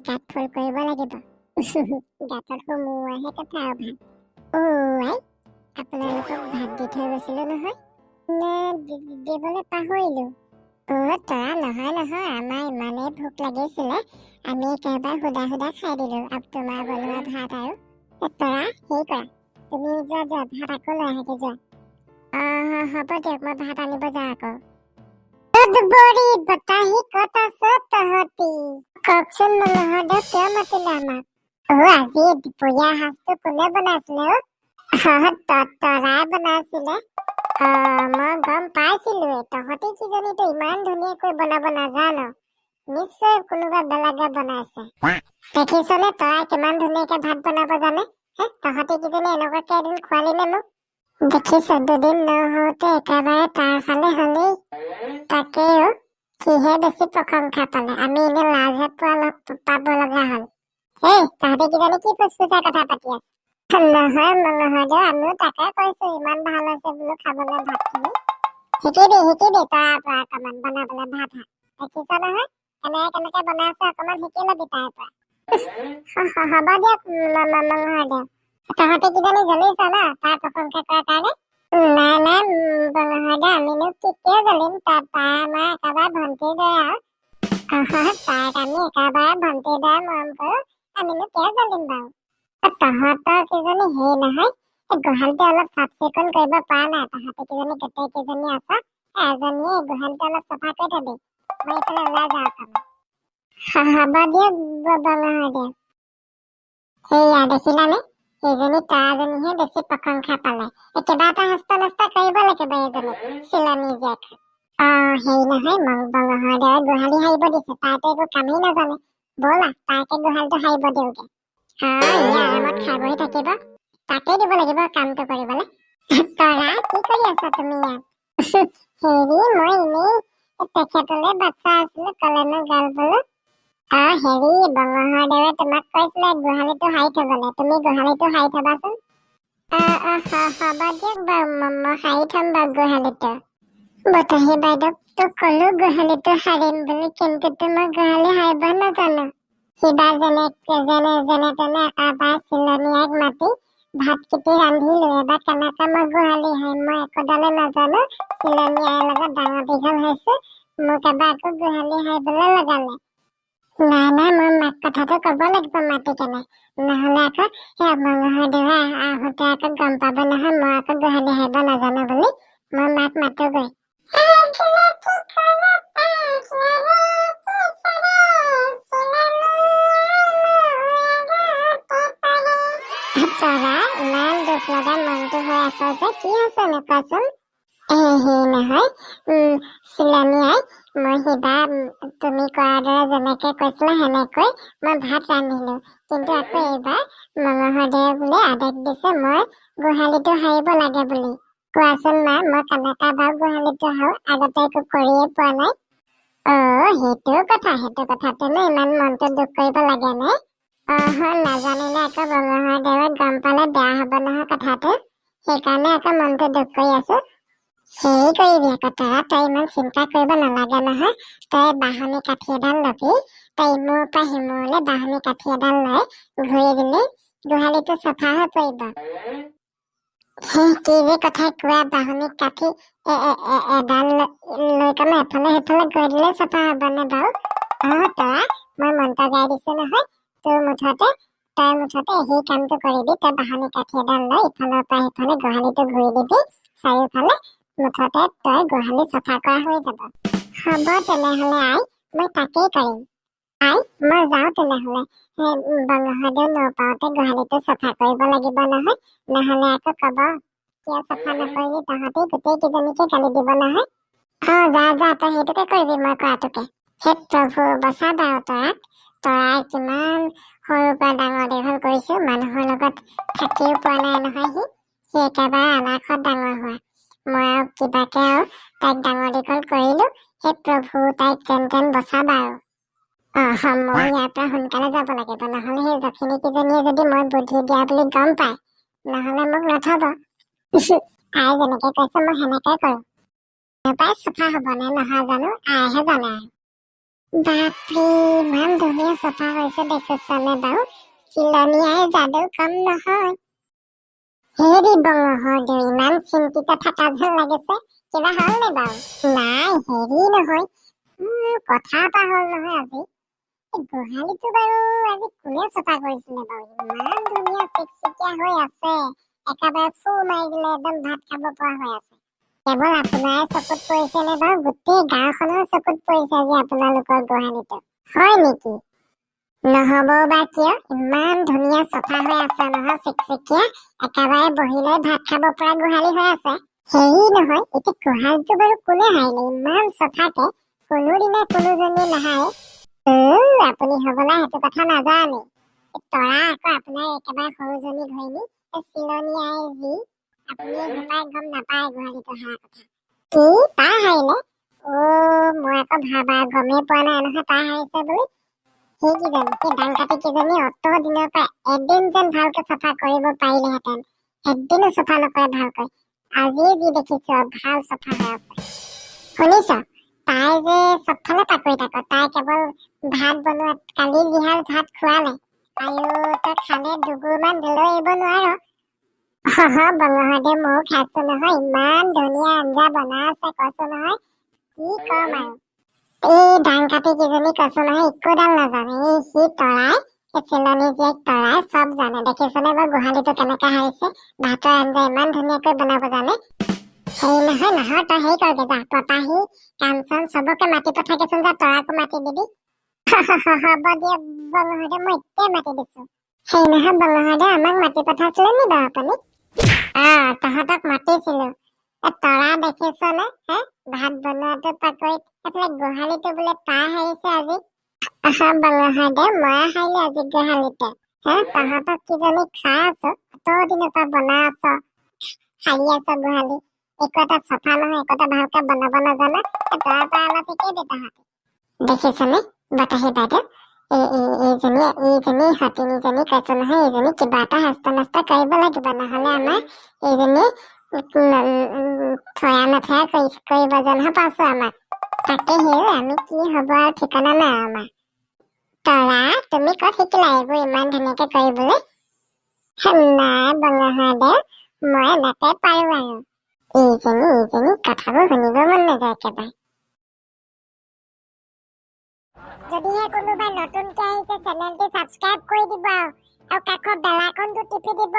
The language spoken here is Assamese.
গাত ফুল কৰিব লাগিব। গাঁতত সোমোৱাহে কথা আৰু ভাত। অ' আই, আপোনালোকক ভাত দি থৈ গৈছিলো নহয় নে দিবলৈ পাহৰিলো? অ' তৰা, নহয় নহয়, আমাৰ ইমানেই ভোক লাগিছিলে, আমি একেবাৰে সুদা সুদা খাই দিলো আৰু তোমাৰ বনোৱা ভাত। আৰু তৰা, হেৰি কৰা, তুমি যোৱা যোৱা, ভাত আকৌ লৈ আহাগে যোৱা। অঁ, হ'ব দিয়ক, মই ভাত আনিব যাওঁ আকৌ। বৰি বতাহি, ক'ত আছ তহঁতি? কওকচোন মঙহদেউ, কিয় মাতিলে আমাক? অ' আজি দুপৰীয়া সাজটো কোনে বনাইছিলে? অ', তৰাই বনাইছিলে। অ' মই গম পাইছিলোৱে, তহঁতি কিজনীতো ইমান ধুনীয়াকৈ বনাব নাজান, নিশ্চয় কোনোবা বেলেগে বনাইছে। দেখিছনে, তৰাই কিমান ধুনীয়াকে ভাত বনাব জানে। হে, তহঁতি কিজনী এনেকুৱাকে এদিন খোৱালি নে মোক? দেখিছ, দুদিন নহওঁতে একেবাৰে তাৰ ফালে হলেই। তাকে অ, সিহে বেছি প্ৰশংসা পালে, আমি এনে লাজহে পোৱা পাব লগা হল। হেই, তহঁতি কিজানি কি ফুচফুচাই কথা পাতি আছ? নহয় মঙহদেউ, আমিও তাকে কৈছো, ইমান ভাল হৈছে বোলো খাবলৈ ভাতখিনি। শিকিবি শিকিবি তৰাৰ পৰা অকমান বনাবলৈ ভাত। দেখিছ নহয়, কেনেকে কেনেকে বনাইছে, অকমান শিকি লবি তাৰ পৰা। হ'ব দিয়ক মঙহদেউ। তহঁতি কিজানি জ্বলিছ ন তাৰ প্ৰশংসা কৰাৰ কাৰণে? নাই নাই মঙহদেউ, আমিনো কি কিয় জ্বলিম? তাই আমাৰ একেবাৰে ভণ্টিৰ দৰে আৰু। তাইক আমি একেবাৰে ভণ্টিৰ দৰে মৰম কৰো, আমিনো কিয় জ্বলিম বাৰু? তহঁতৰ কেইজনী হেৰি নহয়, এই গোহালিটো অলপ চাফ চিকুণ কৰিব পৰা নাই। তহঁতি কেইজনী গোটেই কেইজনী আছ, এজনীয়ে গোহালিটো অলপ চফা কৰি থবি, মই এইফালে ওলাই যাওঁ অকণমান। হ'ব দিয়ক বঙহদেউ। সেয়া দেখিলানে, এইজনী তৰাজনীহে বেছি প্ৰশংসা পালে। এই কিবা এটা হস্ত নষ্ট কৰিব লাগিব এইজনীক, চিলনী জীয়েক। অ হেৰি নহয়, বঙহৰদেৱে গোহালি সাৰিব দিছে, তাইতো একো কামেই নাজানে। ব'লা, তাইকে গোহালিটো সাৰিব দিওঁগে। অ এনে আৰামত খাই বহি থাকিব, তাকে দিব লাগিব কামটো কৰিবলৈ। তৰা, কি কৰি আছা তুমি ইয়াত? হেৰি, মই এনেই তেখেতলৈ বাট চাই আছিলো, কলেনো গ'ল বোলো। অ হেৰি, বঙহৰদেৱে তোমাক কৈছিলে গোহালিটো সাৰি থবলৈ, তুমি গোহালিটো সাৰি থবাচোন। অ অ হ'ব দিয়ক বাৰু, মই সাৰি থম বাৰু গোহালিটো। বতাহী বাইদেউকতো ক'লো গোহালিটো সাৰিম বুলি, কিন্তু মই গোহালি সাৰিব নাজানো। সিবাৰ যেনে যেনে যেনে তেনে একেবাৰে চিলনীয়াক মাতি ভাতকেইটি ৰান্ধিলো, এবাৰ কেনেকে মই গোহালি সাৰিম? মই একোডালে নাজানো, চিলনী আইৰ লগত ডাঙৰ দীঘল হৈছো, মোক এবাৰ আকৌ গোহালি সাৰিবলৈ লগালে। নাই নাই, মই মাক কথাটো ক'ব লাগিব মাতি কেনে, নহ'লে আকৌ সেই মঙহৰদেৱে আহোঁতে আকৌ গম পাব নহয় মই আকৌ গোহালি সাৰিব নাজানো বুলি। মই মাক মাতোগৈ। তৰা, ইমান দুখ লগা মনটো হৈ আছ যে, কি হৈছেনো কোৱাচোন? হেৰি নহয় চিলনী আই, মই সিবাৰ তুমি কোৱাৰ দৰে যেনেকে কৈছিলা সেনেকৈ মই ভাত ৰান্ধিলো, কিন্তু আকৌ এইবাৰ মঙহৰদেৱে বোলে আদেশ দিছে মই গোহালিটো সাৰিব লাগে বুলি। কোৱাচোন মা, মই কেনেকা বাৰু গোহালিটো সাৰো? আগতে একো কৰিয়ে পোৱা নাই। অ সেইটো কথা, সেইটো কথাতেনো ইমান মনটো দুখ কৰিব লাগে নে? অহ নাজানিলে আকৌ বঙহৰদেৱে গম পালে বেয়া হ'ব নহয় কথাটো, সেইকাৰণে আকৌ মনটো দুখ কৰি আছো। হেৰি কৰিবি আকৌ তৰা, তই ইমান চিন্তা কৰিব নালাগে নহয়। তই বাঁহনি কাঠি এডাল লবি, তই ইমূৰৰ পৰা সিমূৰলৈ বাঁহনি কাঠি এডাল লৈ ঘূৰি দিলি গোহালিটো চফা হৈ পৰিব। সেই কি যে কথা কোৱা, বাঁহনি কাঠি এডাল লৈ কেনে এফালে সিফালে গৈ দিলে চফা হ'বনে বাৰু? অ তৰা, মই মন্ত্ৰ গাই দিছো নহয়, তোৰ মুঠতে তই মুঠতে সেই কামটো কৰিবি। তই বাঁহনি কাঠি এডাল লৈ ইফালৰ পৰা সিফালে গোহালিটো ঘূৰি দিবি চাৰিওফালে, মুঠতে তই গোহালি চফা কৰা হৈ যাব। হ'ব তেনেহ'লে আই, মই তাকেই কৰিম। আই, মই যাওঁ তেনেহ'লে, বঙহৰদেউ নৌপাওঁতে গোহালিটো চফা কৰিব লাগিব নহয়, নহ'লে আকৌ ক'ব কিয় চফা নকৰিলি তহঁতি, গোটেই কেইজনীকে গালি দিব নহয়। অ যা যা, তই সেইটোকে কৰিবি মই কোৱাটোকে। হে প্ৰভু, বচাবা আৰু তৰাক। তৰাই কিমান সৰুৰ পৰা ডাঙৰ দীঘল কৰিছো, মানুহৰ লগত থাকিও পোৱা নাই নহয় সি, সি একেবাৰে আলাসত ডাঙৰ হোৱা। মই আৰু কিবাকে আৰু তাইক ডাঙৰ দীঘল কৰিলো। হে প্ৰভু, তাইক যেন তেন বচাবা আৰু। অ মই ইয়াৰ পৰা সোনকালে যাব লাগিব, নহ'লে সেই যখিনী কেইজনীয়ে যদি মই বুদ্ধি দিয়া বুলি গম পায়, নহ'লে মোক নথব। আই যেনেকে কৈছে মই সেনেকে কৰো। পাই চফা হ'ব নে নহয় জানো, আইহে জানে আৰু। বাপৰে, ইমান ধুনীয়া চফা হৈছে দেখিছনে বাৰু? চিলনীয়াই যাদু কম নহয়। হেৰি বঙহৰ, ইমান চিন্তিত থকা যেন লাগিছে, কিবা হ'ল নে বাৰু? নাই, হেৰি নহয়, কথা এটা হ'ল নহয়। আজি এই গোহালিটো বাৰু আজি কোনে চফা কৰিছিলে বাৰু? ইমান ধুনীয়া চিকচিকীয়া হৈ আছে, একেবাৰে ফু মাৰি দিলে একদম ভাত খাব পৰা হৈ আছে। কেৱল আপোনাৰ চকুত পৰিছে নে বাৰু? গোটেই গাঁওখনৰ চকুত পৰিছে আজি আপোনালোকৰ গোহালিটো। হয় নেকি? নহ'ব বা কিয়? ইমান ধুনীয়া চফা হৈ আছে নহয়, চিকচিকীয়া, একেবাৰে বহি লৈ ভাত খাব পৰা গোহালি হৈ আছে। হেৰি নহয়, এতিয়া গোহালিটো বাৰু কোনে সাৰিলে ইমান চফাকে? কোনোদিনা কোনোজনীয়ে নাহাৰে। অ, আপুনি হ'বলা সেইটো কথা নাজানে। এই তৰা আকৌ, আপোনাৰ একেবাৰে সৰুজনী ঘৈণী, এই চিলনী আইৰ জী। আপুনি সোপাই গম নাপায় গোহালিটো সাৰা কথা। কি, তাই সাৰিলে? অ, মই আকৌ ভাবা গমেই পোৱা নাই নহয় তাই সাৰিছে বুলি। সেইকেইজনী, সেই দাংকাটি কেইজনী অত দিনৰ পৰা এদিন যেন ভালকে চাফা কৰিব পাৰিলেহেঁতেন, এদিনো চাফা নকৰে ভালকৈ। আজিয়ে যি দেখিছো আৰু ভাল চাফা হৈ আছে। শুনিছ, তাই যে চবফালে পাকৈত আকৌ। তাই কেৱল ভাত বনোৱাত, কালি যিসাঁজ ভাত খোৱালে, আয়ো, তই খালে দুগোৰমান দিলেও এৰিব নোৱাৰ। বঙহতে ময়ো খাইছো নহয়, ইমান ধুনীয়া আঞ্জা বনাই আছে, কৈছো নহয়, কি কম আৰু। এই দাংকাটি কেইজনী, কৈছো নহয়, একোডাল নাজানে। এই সি তৰাই, এই চিলনী জীয়েক তৰাই চব জানে। দেখিছনে বাৰু গোহালিটো কেনেকে সাৰিছে? ভাতৰ আঞ্জা ইমান ধুনীয়াকৈ বনাব জানে। হেৰি নহয় নহয়, তই হেৰি কৰগে যা, বতাহী, কাঞ্চন চবকে মাতি পঠাগেচোন যা, তৰাকো মাতি দিবি। হ'ব দিয়ক বঙহতে, মই এতিয়াই মাতি দিছো। হেৰি নহয় বঙহতে, আমাক মাতি পঠাইছিলে নি বাৰু আপুনি? অ, তহঁতক মাতিছিলো। এ তৰা দেখিছনে হে, ভাত বনোৱাটো পাকৈত, এইফালে গোহালিটো বোলে তাই সাৰিছে আজি। বঙহতে, মই সাৰিলো আজি গোহালিতে। হে, তহঁতক কিজনীক চাই আছো, অত দিনৰ পৰা বনাই আছ, সাৰি আছ গোহালি, একো এটা চফা নহয়, একো এটা ভালকে বনাব নাজানা। তৰাৰ পৰা অলপ শিকিবি তহঁতি। দেখিছনে বতাহী বাইদেউ, এই এইজনী এইজনী সতিনীজনী, কৈছো নহয়, এইজনী কিবা এটা শাস্তা নাস্তা কৰিব লাগিব, নহ'লে আমাৰ এইজনী থয়া নথয়া কৰিব যেনহে পাইছো আমাক। তাকে হেও, আমি কি হ'ব আৰু ঠিকনা নাই আমাৰ। তৰা, তুমি ক'ত শিকিলা এইবোৰ ইমান ধুনীয়াকে কৰিবলৈ? নাই বঙহাদেউ, মই এনেকে পাৰো আৰু। এইজনী এইজনী, কথাবোৰ শুনিব মন নাযায় একেবাৰে। যদিহে কোনোবা নতুনকে আহিছে, চেনেলটো ছাবস্ক্ৰাইব কৰি দিব আৰু কাষৰ বেল আইকনটো টিপি দিব।